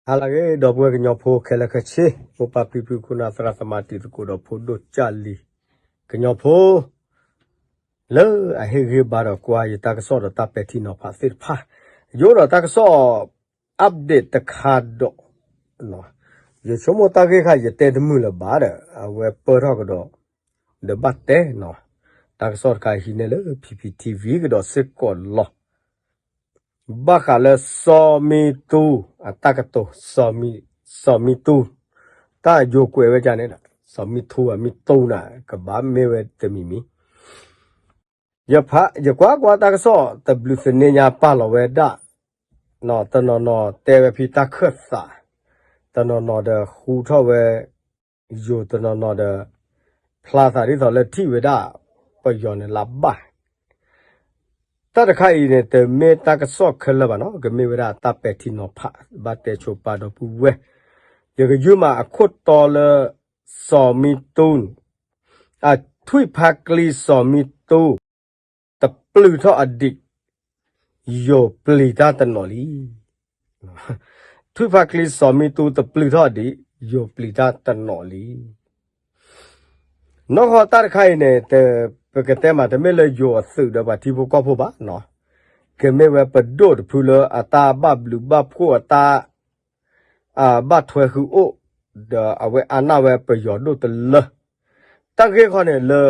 ဟါလၢအဂ့ၤ ဒီပုၢ်ဝဲၢ်ကညီဖိခဲလၢာ်ခဲဆ့, မိၢ်ပၢ်ဖံဖု ခိၣ်နၢ်သရၣ်သမါ တံၤသကိးဒီးဖိဒိၣ်ကၢ်လံၤ ကညီဖိ လၢအဟ့ၣ်ဂံၢ်ဘါဒီးကွၢ်ယတၢ်ကစီၣ်ဒီးတၢ်ပဲာ်ထံနီၤဖးသ့ၣ်တဖၣ်, ယအိၣ်ဒီးတၢ်ကစီၣ် update တခါဒီး ယဆိကမိၣ်တၢ်ဂ့ၢ်ခါ ယတဲတမုာ်လၢၤဘၣ်ဒီး အဝဲပၢၢ်ထီၣ်ကဒီး ဒီးဘၣ်တဲနီၤ, တၢ်ကစီၣ်တခါဟံးန့ၢ်လၢ ဖံဖံ ထံဝံၤ ကဒီးစ့ၢ်ကီးလီၤ. ဘၣ်ဃးလၢစီၤမံသူ အတၢ်ကတိၤ, စီၤမံသူ တၢ်ယိၤကွဲးဝဲဒ်န့ၣ်ဒီး စီၤမံသူ အမံသူန့ၣ် ကဘၣ်မ့ၢ်ဝဲတမံၤမံၤ, ယဖး ယကွၢ်ကွၢ်တၢ်ကစီၣ် တဘျုးသန့ညါပာ်လီၤဝဲဒၣ်, တနီၤနီၤတဲဝဲဖဲတၢ်ခၢၣ်သး, တနီၤနီၤဒီးဃူထီၣ်ဝဲ ယိၤ, တနီၤနီၤဒီး ဖျါသးဒ်သိးလၢထံၣ်ဝဲဒၣ် ပယီၤန့ၣ်လၢဘၣ် တၢ်တခါအံၤန့ၣ် တမ့ၢ်တၢ်ကစီၣ်ခဲလၢာ်ဘၣ်နီၤ, ကမ့ၢ်ဝဲဒၣ်တၢ်ပဲာ်ထံနီၤဖး ဘၣ်တဲဆိပာ်ဒီပုၢ်ဝဲၢ်, ယကယုၢ်မးအခိၣ်တီလၢ စီၤမံသူ အထွံၣ်ဖါကျံစီၤမံသူ တပျုၢ်ထီၣ်အဒံး, ယိၤပျံၤတၢ်တနီၤလံ. ထွံၣ်ဖါကျံစီၤမံသူတပျုၢ်ထီၣ်အဒံး, ယိၤပျံၤတၢ်တနီၤလံ. နီၢ်ဃီတၢ်တခါအံၤန့ၣ် ပကတဲမး တမ့ၢ်လၢယိၤအသုးဒီးပှၤထံဖိကီၢ်ဖိဘၣ်နီၤ, ကမ့ၢ်ဝဲပဒိၣ်တဖုလၢအတၢ်ဘၣ်ဘျုးဘၣ်ဖှိၣ် အတၢ် အဘၣ်ထွဲဃုာ်အိၣ်, ဒီးအဝဲအါနၣ်ဝဲပယီၤဒိၣ်တလၢ, တၢ်ဂ့ၢ်ခီန့ၣ်လၢ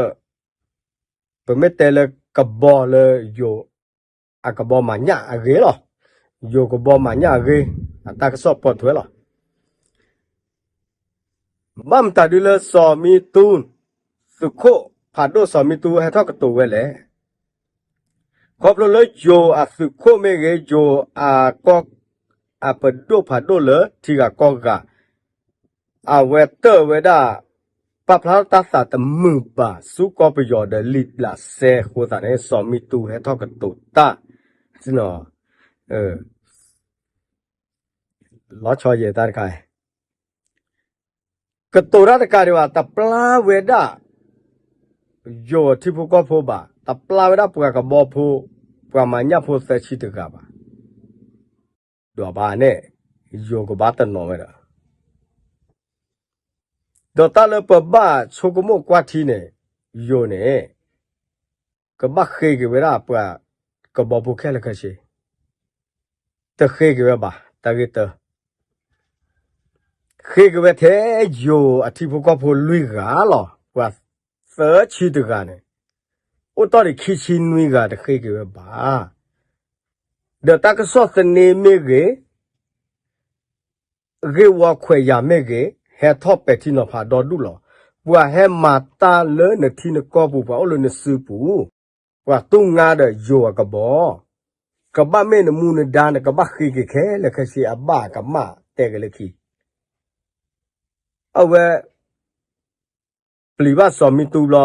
ပမ့ၢ်တဲလၢကဘီလၢယိၤ အကဘီမၤညၣ်အဂ့ၢ်လီၤ. ယိၤကဘီမၤညၣ်အဂ့ၢ် အတၢ်ကစီၣ်ပိာ်ထွဲလီၤ. ဘၣ်မတၤဒုလၢစီၤမံသူ သုးခိၣ်ဖးဒိၣ်စီၤမံသူဟဲထီၣ်ကတိၤဝဲလဲၣ်. ခီဖျိလၢယိၤအသုးခိၣ်မ့ၢ်ဂ့ၤ, ယိၤအကီၢ် အပဒိၣ်ဖးဒိၣ်လၢထံဂၤကီၢ်ဂၤ အဝဲတၢၢ်ဝဲဒၣ် ပာ်ဖျါထီၣ်တၢ်သးတမုာ်ဘၣ်ဆူကီၢ်ပယီၤဒီးလံာ်ဘျးစဲအဃိသတးန့ၣ် စီၤမံသူဟဲထီၣ်ကတိၤတၢ် လီၤဆီယဲၢ်တၢ်တခါ ကတိၤတၢ်တကးဒံးဘၣ် တပျၢ်ဝဲဒၣ် ယိၤထံဖိကီၢ်ဖိဘၣ်, တပျၢ်ဝဲဒၣ်ပှၤကဘီဖိ, ပှၤမၤညၣ်ဖိသၢဆံတဂၤဘၣ်. ဒွးဘၣ်န့ၣ် ယိၤကဘၣ်တနီၤဝဲဒီး ဒီးတၢ်လၢပဘၣ်ဆိကမိၣ်ကွၢ်ထံန့ၣ် ယိၤန့ၣ် ကဘၣ်ဃ့က့ၤဝဲဒၣ်ပှၤကဘီဖိခဲလၢာ်ခဲဆ့, တဃ့က့ၤဝဲဘၣ် တၢ်ဂ့ၢ်တၢ, ဃ့က့ၤဝဲထဲယိၤအထံဖိကီၢ်ဖိလွံၢ်ဂၤလီၤ. ပှၤသၢဆံတဂၤန့ၣ် အိၣ်တ့ၢ်ဒံးခံဆံနွံဂၤတဃ့က့ၤဝဲဘၣ်. ဒီးတၢ်ကစီၣ်သန့မ့ၢ်ဂ့ၤ ဂ့ၢ်ဝီခွဲးယာ်မ့ၢ်ဂ့ၤ, ဟဲထီၣ်ပဲာ်ထံနီၤဖးဒီဒူၣ်လီၤ. ပှၤဟဲမၤတၢ်လၢနထံနကီၢ်ပူၤ, ပှၤအိၣ်လၢနစုပူၤ, ပှၤတူၢ်ငါဒီးယိၤအကဘီ, ကဘၣ်မ့ၢ်နမူနဒါ နကဘၣ်ဃ့က့ၤခဲလၢာ်ခဲဆ့ အဘၣ်ကမၣ်တဲက့ၤလၢခံ အဝဲ ပျံၤဘၣ်စီၤမံသူဘျီ,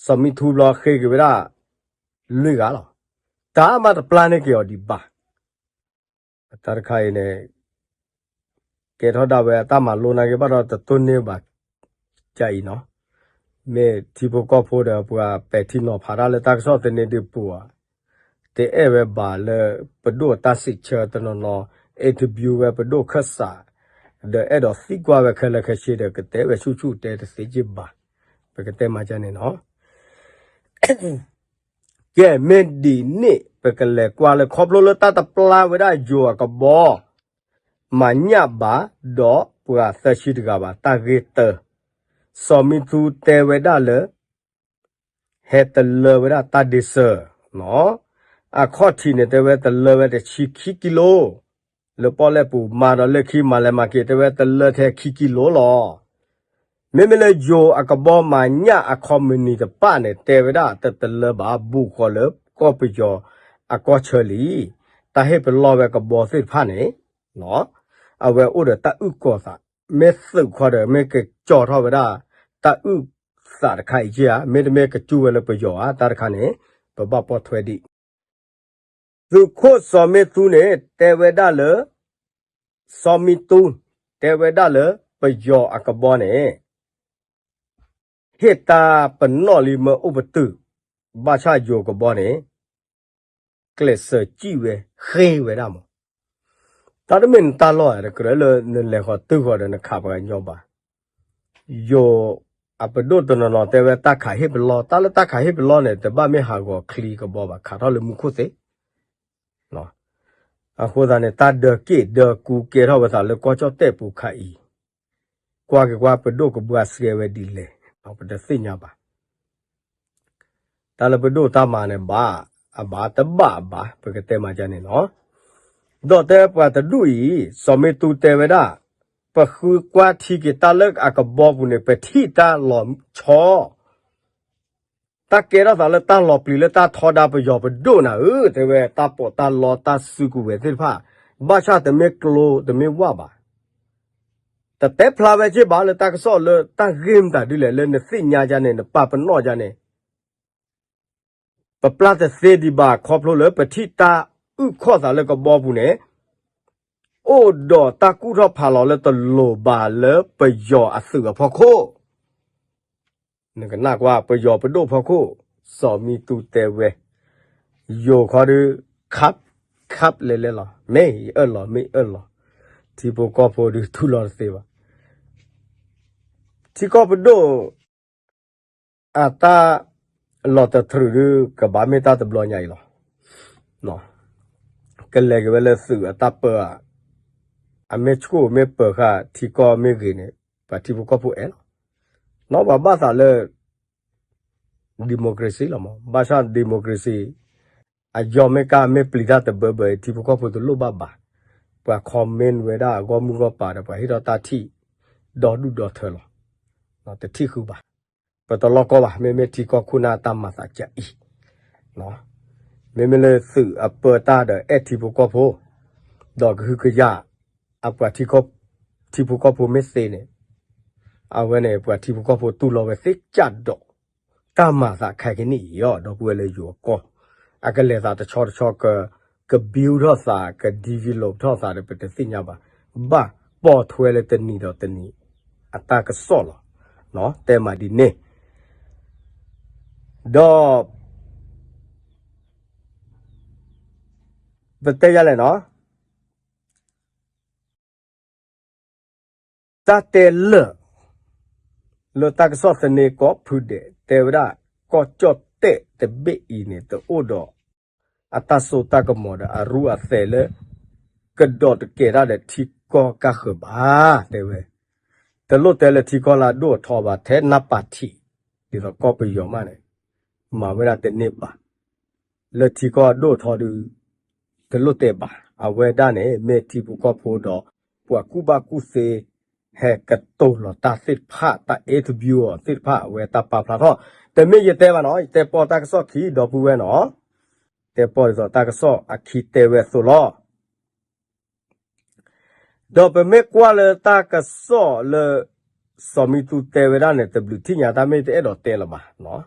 စီၤမံသူဘျီဃ့က့ၤဝဲဒၣ် လွံၢ်ဂၤလီၤ. တၢ်မၤတပျၢ်န့ၢ်က့ၤအီၤဒံးဘၣ်. တၢ်တခါအံၤန့ၣ် ကဲထီၣ်ဒၣ်ဝဲအတၢ်မၤလိနာ်က့ဘၣ်ဒီးတတိၢ်န့ၢ်ဘၣ် ကအံၤနီၤ, မ့ၢ်ထံဖိကီၢ်ဖိဒီးပှၤပဲာ်ထံနီၤဖးတၢ်လၢတၢ်ကစီၣ်သန့ဒုးပူၤဧါ, တအဲၣ်ဝဲဘၣ်လၢပဒိၣ်အတၢ်စံးဆၢတနီၤနီၤ, interview ဝဲပဒိၣ်ခၢၣ်စး, ဒီးအဲၣ်ဒိးသံကွၢ်ဝဲခဲလၢာ်ခဲဆ့ဒီးကတဲဝဲဆူၣ်ဆူၣ်တဲတသ့က့ဘၣ်. ပကတဲမၤကန့ၣ်နီၤ ကဲ မ့ၢ်ဒ်န့ၣ် ပကလဲၤကွၢ်လၢခီဖျိလၢတၢ်တပျၢ်ဝဲဒၣ်ယိၤအကဘီ မၤညၣ်ဘၣ် ဒီးပှၤသၢဆံတဂၤဘၣ် တၢ်ဂ့ၢ်တၢ, စီၤမံသူတဲဝဲဒၣ်လၢ ဟဲတလၢဝဲဒၣ်တၢ်ဒ့စၢၤ, အခီၣ်ထံးန့ၣ် တဲဝဲတလၢဝဲတဆံခံကံလိ, လၢပီၣ်လဲၣ်ပူၤမၤဒီးလၢခံမၤလဲၤမၤက့ၤ တဲဝဲတလၢထဲခံကံလိလီၤ. မ့မ့ၢ်လၢယိၤအကဘီမၤညၣ်အခီပနံၣ်တဖၣ်န့ၣ် တဲဝဲဒၣ်တတလၢဘၣ် ဘူးဃီၤလၢကီၢ်ပယီၤအကီၢ်ဆၢလံ. တၢ်ဟ့ၣ်ပလီၢ်ဝဲကဘီသ့ၣ်တဖၣ်န့ၣ် အဝဲအိၣ်ဒီးတၢ်အုၣ်ကီၤသး, မ့ၢ်သုးခီဒီး မ့ၢ်ကကၠီထီၣ်ဝဲဒၣ် တၢ်အုၣ်သးတခါအံၤက့ဧါ, မ့တမ့ၢ်ကစူၢ်ဝဲလၢပယီၤဧါ, တၢ်တခါန့ၣ် ပဘၣ်ပိာ်ထွဲဒံး. သုးခိၣ်စီၤမ့သူန့ၣ် တဲဝဲဒၣ်လၢ စီၤမံသူ တဲဝဲဒၣ်လၢပယီၤအကဘီန့ၣ် ဟ့ၣ်တၢ်ပနီၣ်လံမၢအိၣ်ပတုာ်, ဘၣ်ဆၣ်ယိၤကဘီန့ၣ် ကျဲးစၢးစံၣ်ဝဲ ဃ့ဝဲဒၣ်မး. တၢ်တမ့ၢ်နတၢ်လီၢ်ဧါ, တကြၢးလၢနလဲၤဃီၤတုၤဃီၤဒီးနခးပှၤကညီဘၣ်. ယိၤအပဒိၣ်တနီၤနီၤတဲဝဲတၢ်ခးဟ့ၣ်ပလီၢ်, တၢ်လၢတၢ်ခးဟ့ၣ်ပလီၢ်န့ၣ် တဘၣ်မ့ၢ်ဟးဂီၤချံကဘီဘၣ်, ခးထီၣ်လၢမူခိၣ်သ့ၣ် အဃိသတးန့ၣ် တၢ်ဒၢးက့ၣ်ဒၢးကူကဲထီၣ်ဝဲသးလၢကီၢ်ကၠီၣ်တဲၣ်ပူၤခါအံၤ, ကွၢ်က့ၤကွၢ်ပဒိၣ်ကဘှါစှဲဝဲဒ်လဲၣ်, ပတသ့ၣ်ညါဘၣ်. တၢ်လၢပဒိၣ်တၢ်မၤန့ၣ် ဘၣ်အဘၣ်တဘၣ်အဘၣ် ပကတဲမၤဒ်န့ၣ်လီၤ. ဒီးတဲပှၤတဒူၣ်အံၤ စီၤမ့ၢ်သူတဲဝဲဒၣ်, ပဃုကွၢ်ထံက့ၤတၢ်လၢအကဘီပူၤန့ၣ် ပထံၣ်တၢ်လီၤဆီ တၢ်ကဲထီၣ်သးလၢတၢ်လီၤပျံၤလၢတၢ်ထီဒါပယီၤပဒိၣ်နၤဧၢ, တဲဝဲတၢ်ပီးတၢ်လီတၢ်စုကဝဲၤသ့ၣ်တဖၣ်, ဘၣ်ဆၣ်တမ့ၢ်ကျိတမ့ၢ်ဝၣ်ဘၣ်. တတဲဖျါဝဲက့ၢ်ဘၣ်လၢတၢ်ကစီၣ်လၢတၢ်ဂ့ၢ်မတၤဒ်လဲၣ် လၢနသ့ၣ်ညါဒ်န့ၣ် နပာ်ပနီၣ်ဒ်န့ၣ် ပပျၢ်တသ့ဒံးဘၣ် ခီဖျိလၢပထံၣ်တၢ်အုၣ်ခီၣ်သးလၢကဘီပူၤန့ၣ် အိၣ်ဒီးတၢ်ကူၣ်ထီၣ်ဖးလီၤလၢတလိၤဘၣ်လၢပယီၤအသုးအဖီခိၣ်, နကနၣ်ကွၢ် ပယီၤပဒိၣ်ဖီခိၣ်, စီၤမံသူတဲဝဲ, ယိၤခီဒုး ခပ်, ခပ်လဲၤလဲၤလီၤ, မ့ၢ်အၢၣ်လီၤ မ့ၢ်အၢၣ်လီၤ, ထံဖိကီၢ်ဖိဒုးထူလီၤတသ့ဘၣ်. ထံကီၢ်ပဒိၣ် အတၢ်လီၤတတြူာ်ဒုး ကဘၣ်မ့ၢ်တၢ်တဘျီညါအံၤလီၤ. ကလဲၤက့ၤဝဲလၢသုးအတၢ်ပၢဧါ, အမ့ၢ်ဆူၣ်မ့ၢ်ပၢၤဃာ် ထံကီၢ်မ့ၢ်ဂ့ၤန့ၣ် ပှၤထံဖိကီၢ်ဖိအဲၣ်လီၤ. နီၢ်ပှၤဘၣ်သးလၢ democracy လီၤမး, ဘၣ်ဆၣ် democracy အယီၢ်မ့ၢ်ကၢ်မ့ၢ်ပျံၤတၢ်တဘၢဘၢအံၤ ထံဖိကီၢ်ဖိတလိၣ်ဘၣ်ဘၣ်, ပှၤ comment ဝဲဒၣ်အဂီၢ်မုၢ်ဂီၢ်ပၤဒီး ပှၤဟ့ၣ်ထီၣ်တၢ်ထံၣ် ဒီဒူၣ်ဒီထၢလီၤ. တထံၣ်ဃုဘၣ်, ပတလီၢ်ကီဘၣ်, မ့မ့ၢ်ထံကီၢ်ခိၣ်နၢ်တၢ်မၤသးကၢအံၤ, မ့မ့ၢ်လၢသုးအပၢတၢ်ဒီးအဲၣ်ထံဖိကီၢ်ဖိ, ဒီးကဟုကယာ် အပှၤ ထံဖိကီၢ်ဖိမ့ၢ်သ့န့ၣ်, အဝဲန့ၣ် ပှၤထံဖိကီၢ်ဖိတူၢ်လိာ်ဝဲသ့ကၢ်ဒီး တၢ်မၤသးခဲကနံၣ်အံၤအီၤ ဒီပုၢ်ဝဲၢ်လၢယိၤအကီၢ်, အကလဲၤသးတဆီတဆီ က build ထီၣ်သး က develop ထီၣ်သးဒီး ပတသ့ၣ်ညါဘၣ်, ဘၣ်ပိာ်ထွဲလၢတနံၤဒီးတနံၤ အတၢ်ကစီၣ်လီၤ. တဲမးဒ်န့ၣ်, ဒီး ပတဲယၤလဲၣ်နီၤ တၢ်တဲလၢာ် လၢတၢ်ကစီၣ်သန့ကိးဖုဒဲး တဲဝဲဒၣ် ကီၢ်ကၠီၣ်တဲၣ်တဘ့ၣ်အံၤန့ၣ် တအိၣ်ဒီး အတၢ်စိတၢ်ကမီၤဒီးအရူအသဲးလၢ ကဒီးတကဲာ်တၢ်ဒီးထံကီၢ်ကၢ်ဃၢၤဘၣ် တဲဝဲ, တလိၣ်တဲလၢထံကီၢ်လၢအဒိၣ်အထီဘၣ် ထဲနၢ်ပၢၢ်ထံး ဒ်သိးကီၢ်ပယီၤမးန့ၣ် မၤဝဲဒၣ်တန့ၢ်ဘၣ် လၢထံကီၢ်အဒိၣ်အထီဒုး တလိၣ်တဲဘၣ်. အဝဲဒၣ်န့ၣ် မ့ၢ်ထံဖိကီၢ်ဖိဒီး ပှၤကူၣ်ဘၣ်ကူၣ်သ့ ဟဲကတိၤလီၤတၢ်သ့ၣ်တဖၣ် တၢ် interview အီၤသ့ၣ်တဖၣ် အဝဲတၢ်ပာ်ဖျါထီၣ်, တမ့ၢ်ယတဲဘၣ်နီၤ ယတဲပိာ်တၢ်ကစီၣ်ခံ ဒီပုၢ်ဝဲၢ်နီၤ, တဲပိာ်ဒ်သိးတၢ်ကစီၣ်အခံတဲဝဲအသိးလီၤ. ဒီးပမ့ၢ်ကွၢ်လၢတၢ်ကစီၣ်လၢ စီၤမံသူတဲဝဲဒၣ်န့ၣ် တဘျုးထံၣ်ညါတၢ်မ့ၢ်တအဲၣ်ဒိးတဲလၢၤဘၣ်,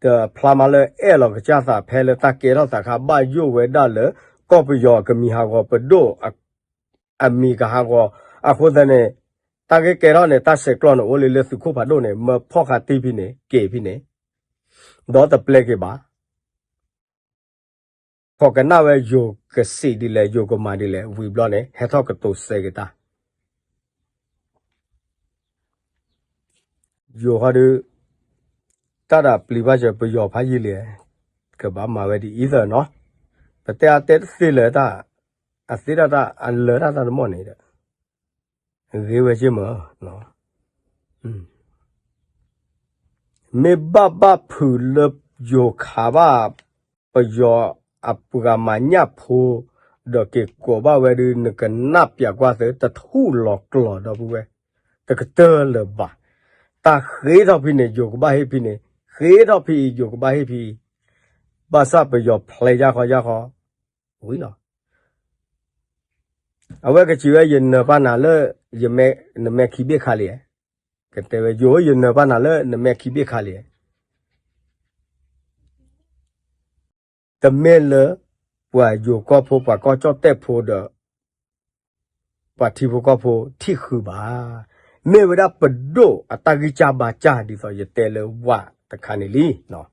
တဖျါမးလၢအဲၣ်လီၤကစၢ်သးဖဲလၢတၢ်ကဲထီၣ်သးခါ ဘၣ်ယိၣ်ဝဲဒၣ်လၢ ကီၢ်ပယီၤကမံၤဟးဂီၤပဒိၣ် အမံၤကဟးဂီၤ, အဃိသတးန့ၣ် တၢ်ဂ့ၢ်ကဲထီၣ်န့ၣ် တၢ်ဆဲးကျိးန့ၣ်အိၣ်လံလၢသုးခိၣ်ဖးဒိၣ်န့ၣ် မၢဖီၣ်ဃာ်တံၢ်ဖဲန့ၣ် က့ၤဖဲန့ၣ်, ဒီးတပျဲက့ၤဘၣ် ခိးကနၣ်ဝဲယိၤကစံးဒ်လဲၣ် ယိၤကမၤဒ်လဲၣ် ဝံၤဘျီန့ၣ် ဟဲထီၣ်ကတိၤစဲက့ၤတၢ် ယိၤဟီဒုး တၢ်ဒၣ်ပျံၤဘၣ်စၢၤပယီၤဖးယံာ်လံ, ကဘၣ်မၤဝဲဒ်အံၤသၢနီၤ, ပတဲအတဲတသ့လၢၤတၢ်, အသ့တၢ်တၢ်အလၢတၢ်တၢ်တမီၢ်န့ၣ်ဒီး ဂ့ၤဝဲက့မၢ် မ့ၢ်ဘၣ်ဘၣ်ဖုးလၢယိၤခးဘၣ် ပယီၤအပှၤမၤညၣ်ဖိ ဒီးက့ၤကိးဘၣ်ဝဲဒုး နကနၣ်ပျးကွၢ်သု တထူၣ်လီၤကျိၤဒီပုၢ်ဝဲၢ်, တကတၢၢ်လၢၤဘၣ်. တၢ်ဃ့ထီၣ်ဖဲန့ၣ် ယိၤကဘၣ်ဟ့ၣ်ဖဲန့ၣ်, ဃ့ထီၣ်ဖဲအံၤ ယိၤကဘၣ်ဟ့ၣ်ဖဲအံၤ, ဘၣ်ဆၣ်ပယီၤဖျဲယၢ်ခီယၢ်ခီ, ဝံၤလီၤ အဝဲကစံးဝဲ ယနၢၤပၢ်နၤလၢ နမဲာ်ခံဘ့ၣ်ခါလံ, ကတဲဝဲ ယိၤဧၢ ယနၢၤပၢ်နၤလၢနမဲာ်ခံဘ့ၣ်ခါလံ. တမ့ၢ်လၢ ပှၤယိၤကီၢ်ဖိ ပှၤကီၢ်ကၠီၣ်တဲၣ်ဖိဒီး ပှၤထံဖိကီၢ်ဖိထံၣ်ဃုဘၣ်. မ့ၢ်ဝဲဒၣ်ပဒိၣ်အတၢ်ဂံၢ်စၢ်ဘါစၢ်ဒ်သိးယတဲလၢဝၤတခါန့ၣ်လံ.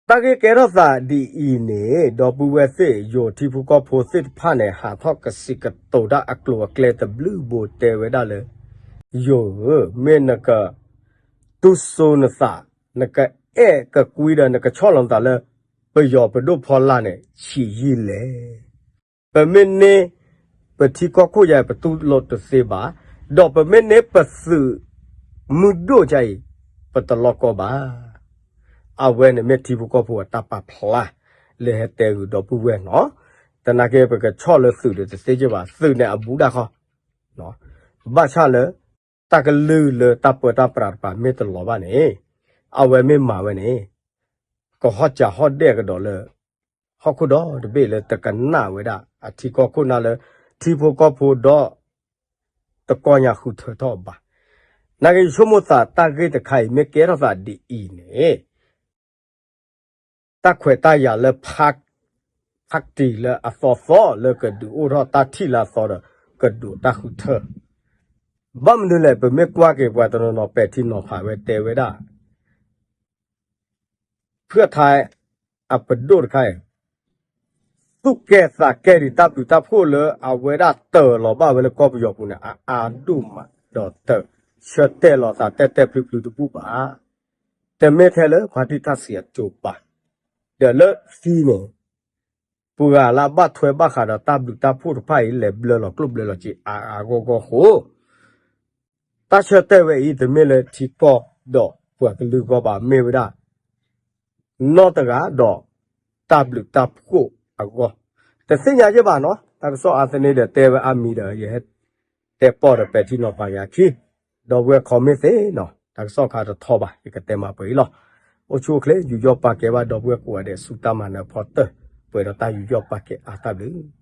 တၢ်ဂ့ၢ်ကဲထီၣ်သးဒ်အံၤန့ၣ် ဒီပုၢ်ဝဲၢ်သ့ၣ် ယိၤထံဖိကီၢ်ဖိသ့ၣ်တဖၣ်န့ၣ် ဟးထီၣ်ကစံးကတိၤတၢ်အကျိၤအကျဲတဘျုးဘိတဲဝဲဒၣ်လၢ ယိၤဧၢ, မ့ၢ်နက တူၢ်စိနသး, နကအဲၣ်ကကွံဒီးနကဆီၣ်လီၤနသးလၢ ပယီၤပဒိၣ်ဖီလာ်န့ၣ် ဆံးယံာ်လဲၣ်. ပမ့ၢ်န့ၢ် ပထံကီၢ်ခိၣ်ယၤ ပတူၢ်လိာ်တသ့ဘၣ်, ဒီးပမ့ၢ်န့ၢ်ပသုးမုၢ်ဒိၣ်ယၤအံၤ ပတလီၢ်ကီဘၣ်. အဝဲန့ၣ်မ့ၢ်ထံဖိကီၢ်ဖိအတၢ်ပာ်ဖျါ လၢဟဲတဲဂုာ်ဒီပုၢ်ဝဲၢ်နီၤ. သနာ်က့ ပကဆီၣ်လၢသုးဒီးတသ့က့ဘၣ်, သုးန့ၣ်အဘူးဒၣ်ခီ ဘၣ်ဆၣ်လၢ တၢ်ကလုၢ်လၢတၢ်ပၢတၢ်ပြးတပၤမ့ၢ်တလီၤဘၣ်န့ၣ် အဝဲမ့ၢ်မၤဝဲန့ၣ် ကဟီၣ်စၢ်ဟီၣ်ဒဲၣ်ကဒီးလၢ ဟီၣ်ခိၣ်ဒီတဘ့ၣ်လၢတကနၣ်ဝဲဒၣ် အထံကီၢ်ခိၣ်နၢ်လၢ ထံဖိကီၢ်ဖိဒီ တကီၢ်ညါဃုထၢထီၣ်ဘၣ်. နာ်က့ ယဆိကမိၣ်သးတၢ်ဂ့ၢ်တခါအံၤ မ့ၢ်ကဲထီၣ်သးဒ်အံၤန့ၣ် တၢ်ခွဲးတၢ်ယာ်လၢ ဖး ဖးတံၢ်လၢအသီသီလၢကဒုးအိၣ်ထီၣ်တၢ်ထံၣ်လၢအသီဒီး ကဒုးတၢ်ဃုထၢ ဘၣ်မနုၤလဲၣ် ပမ့ၢ်ကွၢ်က့ၤပှၤတနီၤနီၤပဲာ်ထံနီၤဖးဝဲတဲဝဲဒၣ် ဖုၣ်ထါ အပဒိၣ်တခါအံၤ သူၣ်ကဲသးကဲဒံးတၢ်ဘျုးတၢ်ဖှိၣ်လၢအဝဲဒၣ်တၢၤလီၤဘၣ်ဝဲလၢကီၢ်ပယီၤပူၤန့ၣ် အအါဒိၣ်မး ဒီးတၢ်ဆၢတဲာ်လီၤသးတဲတဲာ်ဖျုးဖျုးတဘူၣ်ဘၣ်. တမ့ၢ်ထဲလၢပှၤတံၢ်တၢ်စံးအစိၤဘၣ်. ဒီးလၢခံန့ၣ် ပှၤလၢအဘၣ်ထွဲဘၣ်ဃးဒီးတၢ်ဘျုးတၢ်ဖှိၣ်တဖၣ်အံၤ လဲၤဘျၢလီၤကျိၣ်ဘျၢလီၤစ့အါအါဂီၢ်ဂီၢ်ဃိ တၢ်ဆၢတဲာ်ဝဲအံၤ တမ့ၢ်လၢထံကီၢ်ဒီးပှၤကလုာ်အဂီၢ်ဘၣ် မ့ၢ်ဝဲဒၣ် နီၢ်တဂၤဒီးတၢ်ဘျုးတၢ်ဖှိၣ်အဂီၢ် တသ့ၣ်ညါယဲၢ်ဘၣ်နီၤ. တၢ်ကစီၣ်အါသန့ဒီးတဲဝဲအါမံၤဒီး ယဟဲတဲပီၢ်ဒီးပဲာ်ထံနီၤဖးယၤခံ ဒီပုၢ်ဝဲၢ် comment သ့နီၤ. တၢ်ကစီၣ်ခါတထီဘၣ် ယကတဲမၤပှဲၤအံၤလီၤ. အိၣ်ဆူၣ်အိၣ်ချ့ ယူးယီၣ်ပာ်ကဲဘၣ်ဒီပုၢ်ဝဲၢ်ကိးဂၤဒဲး ဆူတၢ်မၤနၢၤဖီတၢၢ် ပှဲၤဒီးတၢ်ယူးယီၣ်ပာ်ကဲအါတၢ်ဘျုး